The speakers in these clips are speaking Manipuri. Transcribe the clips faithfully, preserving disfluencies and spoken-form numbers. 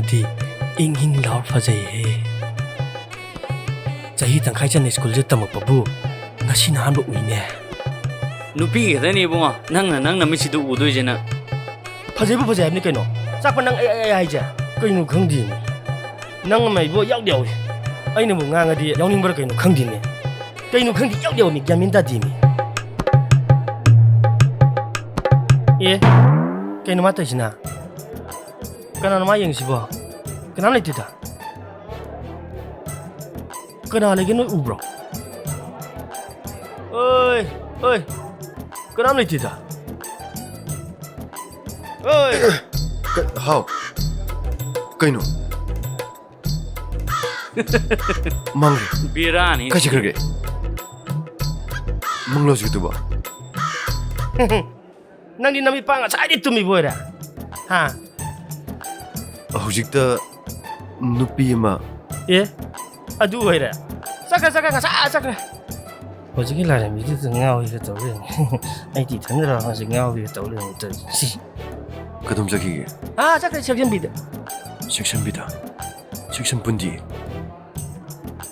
ꯇꯤ ꯏꯪ ꯏꯪ ꯂꯥꯎꯔ ꯐꯖꯩꯍꯦ꯫ ꯆꯍꯤ ꯇꯪꯈꯥꯏ ꯆꯟꯅ ꯁ꯭ꯀꯨꯜꯁꯦ ꯇꯝꯃꯛꯄꯕꯨ ꯉꯁꯤꯅ ꯑꯍꯥꯟꯕ ꯎꯏꯅꯦ꯫ ꯅꯨꯄꯤ ꯈꯛꯇꯅꯤ ꯏꯕꯨꯡꯉꯣ, ꯅꯪꯅ ꯅꯪ ꯅꯃꯤꯠꯁꯤꯗ ꯎꯗꯣꯏꯁꯦ ꯅꯪ꯫ ꯐꯖꯩꯕꯨ ꯐꯖꯩ ꯍꯥꯏꯕꯅꯤ ꯀꯩꯅꯣ꯫ ꯆꯥꯛꯄ ꯅꯪ ꯑꯩ ꯑꯩ ꯑꯩ ꯍꯥꯏꯁꯦ ꯀꯩꯅꯣ ꯈꯪꯗꯦꯅꯦ꯫ ꯅꯪ ꯑꯃ ꯏꯕꯣ ꯌꯥꯎꯗꯤ ꯌꯥꯎꯏ꯫ ꯑꯩꯅꯕꯨ ꯉꯥꯡꯉꯗꯤ ꯌꯥꯎꯅꯤꯡꯕ꯭ꯔꯥ ꯀꯩꯅꯣ ꯈꯪꯗꯦꯅꯦ꯫ ꯀꯩꯅꯣ ꯈꯪꯗꯦ ꯌꯥꯎꯗꯤ ꯌꯥꯎꯏ ꯃꯤ ꯒ꯭ꯌꯥꯟ ꯃꯦꯟ ꯇꯥꯗꯦ ꯃꯤ꯫ ꯑꯦ, ꯀꯩꯅꯣ ꯃꯥ ꯇꯧꯔꯤꯁꯤꯅ? ꯀꯅꯥꯅꯣ ꯃꯥ ꯌꯦꯡꯉꯤꯁꯤꯕꯣ? ꯀꯅꯥꯝ ꯂꯩꯇꯦꯗ꯫ ꯀꯅꯥ ꯂꯩꯒꯦ ꯅꯣꯏ ꯎꯕ꯭ꯔꯣ? ꯑꯣꯏ, ꯑꯣꯏ, ꯀꯅꯥꯝ ꯂꯩꯇꯦꯗ꯫ ꯑꯣꯏ꯫ ꯀ-, ꯍꯥꯎ꯫ ꯀꯩꯅꯣ? ꯃꯥꯡꯒ꯭ꯔꯦ꯫ ꯕꯦꯔꯥꯅꯤ꯫ ꯀꯥꯏ ꯆꯠꯈ꯭ꯔꯒꯦ? ꯃꯪꯂꯣ ꯍꯧꯖꯤꯛꯇꯨꯕꯣ? ꯅꯪꯗꯤ ꯅꯃꯤꯠ ꯄꯥꯡ ꯉꯁꯥꯏꯗꯩ ꯇꯨꯝꯃꯤꯕ ꯑꯣꯏꯔꯦ? ꯍꯥ? ꯍꯧꯖꯤꯛꯇ ꯅꯨꯄꯤ ꯑꯃ꯫ ꯑꯦ? ꯑꯗꯨ ꯑꯣꯏꯔꯦ? ꯆꯠꯈ꯭ꯔꯦ, ꯆꯠꯈ꯭ꯔꯦ, ꯉꯁꯥꯏ ꯆꯠꯈ꯭ꯔꯦ꯫ ꯍꯧꯖꯤꯛꯀꯤ ꯂꯥꯏꯔꯦꯝꯕꯤꯗꯨꯗ ꯉꯥꯎꯔꯤꯒ ꯇꯧ ꯂꯩꯔꯝꯃꯤ꯫ ꯑꯩꯗꯤ ꯏꯊꯟꯗꯔ ꯍꯧꯖꯤꯛ ꯉꯥꯎꯔꯤꯒ ꯇꯧ ꯂꯩꯔꯝꯃꯤ ꯇꯧꯔꯤꯁꯦ꯫ ꯀꯗꯣꯝ ꯆꯠꯈꯤꯒꯦ? ꯑꯥ, ꯆꯠꯈ꯭ꯔꯦ ꯁꯦꯛꯁꯟ ꯕꯤꯗ꯫ ꯁꯦꯛꯁꯟ ꯕꯤꯗ? ꯁꯦꯛꯁꯟ ꯄꯨꯟꯗꯤ?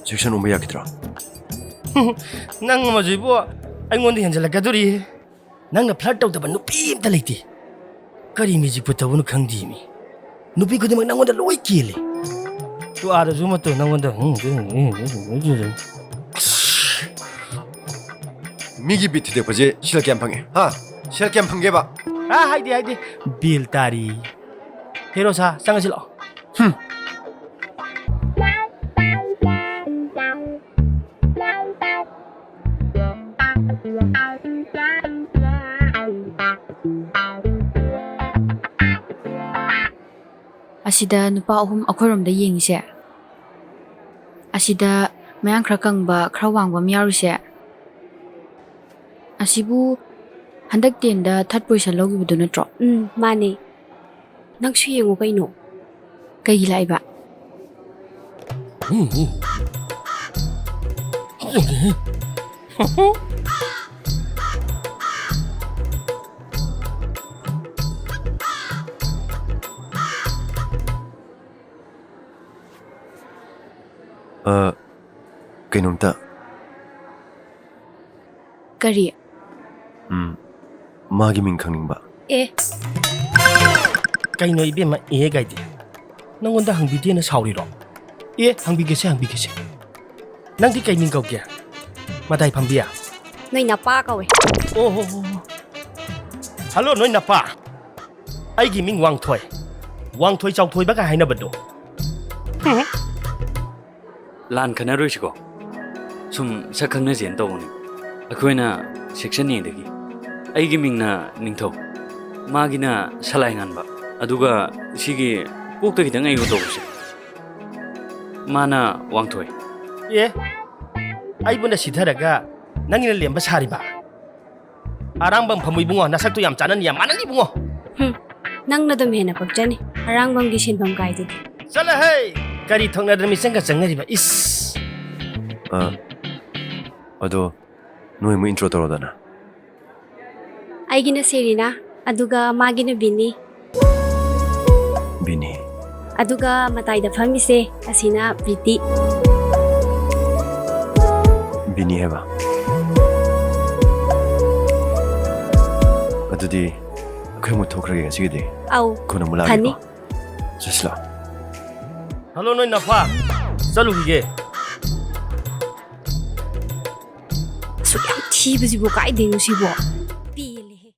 ꯁꯦꯛꯁꯟ ꯑꯣꯟꯕ ꯌꯥꯈꯤꯗ꯭ꯔꯣ? ꯅꯪ ꯑꯃꯁꯨ ꯏꯕꯣ ꯑꯩꯉꯣꯟꯗ ꯍꯦꯟꯖꯜꯂꯛꯀꯗꯣꯔꯤ꯫ ꯅꯪꯅ ꯐ꯭ꯂꯔꯠ ꯇꯧꯗꯕ ꯅꯨꯄꯤ ꯑꯝꯇ ꯂꯩꯇꯦ꯫ ꯀꯔꯤ ꯃꯦꯖꯤꯛꯄꯨ ꯇꯧꯕꯅꯣ ꯈꯪꯗꯦꯃꯤ꯫ ꯅꯨꯄꯤ ꯈꯨꯗꯤꯡꯃꯛ ꯅꯪꯉꯣꯟꯗ ꯂꯣꯏ ꯀꯦꯜꯂꯦ꯫ ꯇꯨ ꯑꯥꯗꯁꯨ ꯑꯃꯠꯇ ꯅꯪꯉꯣꯟꯗ ꯍꯨꯝ, ꯍꯨꯝ, ꯍꯨꯝ, ꯍꯨꯝ, ꯍꯨꯝ, ꯍꯨꯝ꯫ ꯑꯁ! ꯃꯤꯒꯤ ꯕꯤꯠ ꯊꯨꯗꯦꯛꯄꯁꯦ ꯁꯦꯜ ꯀꯌꯥꯝ ꯐꯪꯉꯦ? ꯍꯥ? ꯁꯦꯜ ꯀꯌꯥꯝ ꯐꯪꯒꯦꯕ? ꯑꯥ, ꯍꯥꯏꯗꯦ, ꯍꯥꯏꯗꯦ꯫ ꯕꯤꯜ ꯇꯥꯔꯤ꯫ ꯍꯦꯔꯣ ꯁꯥ, ꯆꯪꯉꯁꯤ ꯂꯥꯛꯑꯣ꯫ ꯍꯨꯝ꯫ ꯑꯁꯤꯗ ꯅꯨꯄꯥ ꯑꯍꯨꯝ ꯑꯩꯈꯣꯏꯔꯣꯝꯗ ꯌꯦꯡꯉꯤꯁꯦ꯫ ꯑꯁꯤꯗ ꯃꯌꯥꯡ ꯈꯔ ꯀꯪꯕ, ꯈꯔ ꯋꯥꯡꯕ ꯑꯃ ꯌꯥꯎꯔꯤꯁꯦ꯫ ꯑꯁꯤꯕꯨ ꯍꯟꯗꯛ ꯇꯦꯟꯗ ꯊꯥꯔꯠ ꯄꯣꯖꯤꯁꯟ ꯂꯧꯈꯤꯕꯗꯨ ꯅꯠꯇ꯭ꯔꯣ? ꯎꯝ, ꯃꯥꯅꯦ꯫ ꯅꯪꯁꯨ ꯌꯦꯡꯉꯨ ꯀꯩꯅꯣ꯫ ꯀꯩꯒꯤ ꯂꯥꯛꯏꯕ? ꯑ, ꯀꯩꯅꯣꯝꯇ꯫ ꯀꯔꯤ? ꯎꯝ, ꯃꯥꯒꯤ ꯃꯤꯡ ꯈꯪꯅꯤꯡꯕ꯫ ꯑꯦ꯫ ꯀꯩꯅꯣ ꯏꯕꯦꯝꯃ, ꯑꯦ ꯀꯥꯏꯗꯤ? ꯅꯪꯉꯣꯟꯗ ꯍꯪꯕꯤꯗꯦꯅ ꯁꯥꯎꯔꯤꯔꯣ? ꯑꯦ, ꯍꯪꯕꯤꯒꯦꯁꯦ, ꯍꯪꯕꯤꯒꯦꯁꯦ꯫ ꯅꯪꯗꯤ ꯀꯩ ꯃꯤꯡ ꯀꯧꯒꯦ? ꯃꯇꯥꯏ ꯐꯝꯕꯤ? ꯅꯣꯏ ꯅꯄꯥ ꯀꯧꯋꯦ꯫ ꯑꯣ ꯍꯣ ꯍꯣ ꯍꯣ꯫ ꯍꯜꯂꯣ, ꯅꯣꯏ ꯅꯄꯥ꯫ ꯑꯩꯒꯤ ꯃꯤꯡ ꯋꯥꯡꯊꯣꯏ꯫ ꯋꯥꯡꯊꯣꯏ ꯆꯥꯎꯊꯣꯏꯕꯒ ꯍꯥꯏꯅꯕꯗꯣ꯫ ꯂꯥꯟ ꯈꯟꯅꯔꯣꯏꯁꯤꯀꯣ꯫ ꯁꯨꯝ ꯁꯛ ꯈꯪꯅꯁꯦꯅ ꯇꯧꯕꯅꯤ꯫ ꯑꯩꯈꯣꯏꯅ section A ꯗꯒꯤ꯫ ꯑꯩꯒꯤ ꯃꯤꯡꯅ ꯅꯤꯡꯊꯧ, ꯃꯥꯒꯤꯅ ꯁꯂꯥꯏ ꯉꯥꯟꯕ, ꯑꯗꯨꯒ ꯁꯤꯒꯤ ꯀꯣꯛꯇ ꯈꯤꯇꯪ ꯑꯩꯕꯨ ꯇꯧꯕꯁꯦ, ꯃꯥꯅ ꯋꯥꯡꯊꯣꯏ꯫ ꯑꯦ, ꯑꯩꯕꯨꯅ ꯁꯤꯊꯔꯒ ꯅꯪꯒꯤꯅ ꯂꯦꯝꯕ ꯁꯥꯔꯤꯕ? ꯑꯔꯥꯡꯕꯝ ꯐꯝꯃꯨ ꯏꯕꯨꯡꯉꯣ, ꯅꯁꯛꯇꯣ ꯌꯥꯝ ꯆꯥꯟꯅꯅꯤ, ꯌꯥꯝ ꯃꯥꯟꯅꯅꯤ ꯏꯕꯨꯡꯉꯣ꯫ ꯍꯨꯝ, ꯅꯪꯅ ꯑꯗꯨꯝ ꯍꯦꯟꯅ ꯄꯛꯆꯅꯤ, ꯑꯔꯥꯡꯕꯝꯒꯤ ꯁꯤꯟꯐꯝ ꯀꯥꯏꯗꯨꯗꯤ꯫ ꯆꯠꯂꯍꯦ! ꯀꯔꯤ ꯊꯣꯛꯅꯗꯅ ꯃꯤꯆꯪꯒ ꯆꯪꯅꯔꯤꯕ? ꯏꯁ! ꯑ, ꯑꯗꯣ ꯅꯣꯏ ꯑꯃꯨꯛ intro ꯇꯧꯔꯣꯗꯅ꯫ ꯑꯩꯒꯤꯅ ꯁꯦꯔꯤꯅꯥ, ꯑꯗꯨꯒ ꯃꯥꯒꯤꯅ ꯕꯤꯅꯤ꯫ ꯕꯤꯅꯤ꯫ ꯑꯗꯨꯒ ꯃꯇꯥꯏꯗ ꯐꯝꯃꯤꯁꯦ, ꯑꯁꯤꯅ ꯄ꯭ꯔꯤꯇꯤ꯫ ꯕꯤꯅꯤ ꯍꯥꯏꯕ? ꯑꯗꯨꯗꯤ ꯑꯩꯈꯣꯏ ꯑꯃꯨꯛ ꯊꯣꯛꯈ꯭ꯔꯒꯦ ꯉꯁꯤꯒꯤꯗꯤ꯫ ꯑꯧ, ꯀꯣꯟꯅ ꯑꯃꯨꯛ ꯂꯥꯛꯑꯒꯦꯀꯣ꯫ ꯐꯅꯤ꯫ ꯆꯠꯁꯤꯂꯥ꯫ ꯍꯜꯂꯣ, ꯅꯣꯏ ꯅꯐꯥ꯫ ꯆꯠꯂꯨꯈꯤꯒꯦ꯫ ꯑꯁꯨꯛ ꯌꯥꯝ ꯊꯤꯕꯁꯤꯕꯨ ꯀꯥꯏꯗꯩꯅꯣ ꯁꯤꯕꯣ?